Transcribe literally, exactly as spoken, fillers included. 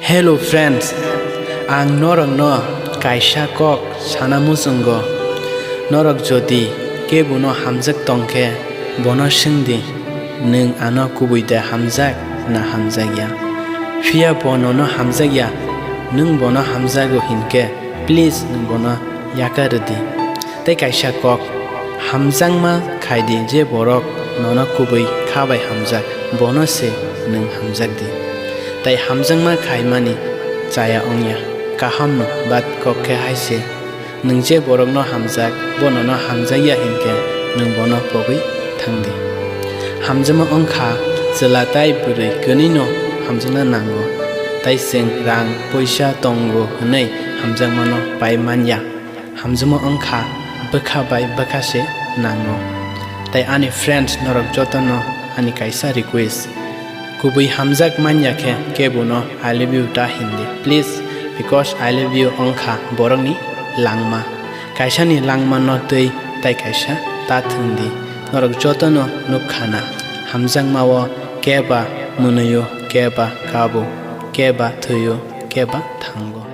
Hello friends, ang norokno kaisa kok sana muchungo. Norok jodi kebono hamjak tongkhe, bono swngdi, "Nwng ano kubui de hamjak na hamjakya?" Phiya bo nono hamjakya, nwng bono hamjago hinkhe, please nwng bono yakarwdi. Tei kaisa kok, hamjakma khaidi, je borok nono kubui kha bai hamjak, bono se nwng hamjakdi. Tai hamjakma khaimani chaya wngya, kahamno, but kok khe hai se, nwng je borokno hamjak, bo nono hamjakya hinkhe, nwng bono pogwi thangdi. Hamjakma wngkha chwla tai bwrwi kwnwino hamjakna nango, tai chwng rang poisa tongo hwnwi hamjakmano pai manya. Hamjakma wngkha bwkha bai bwkha se nango. Tai ani friends, norok jotono ani kaisa request, kubui hamjak manya khe kebono "I love you" ta hindi, please, because "I love you" wngkha borokni langma. Kaisani langmano twi tai kaisa ta thwngdi. Norok jotono nukkhana, hamjakmao keba mwnwio, keba kabo, keba thwio, keba thango.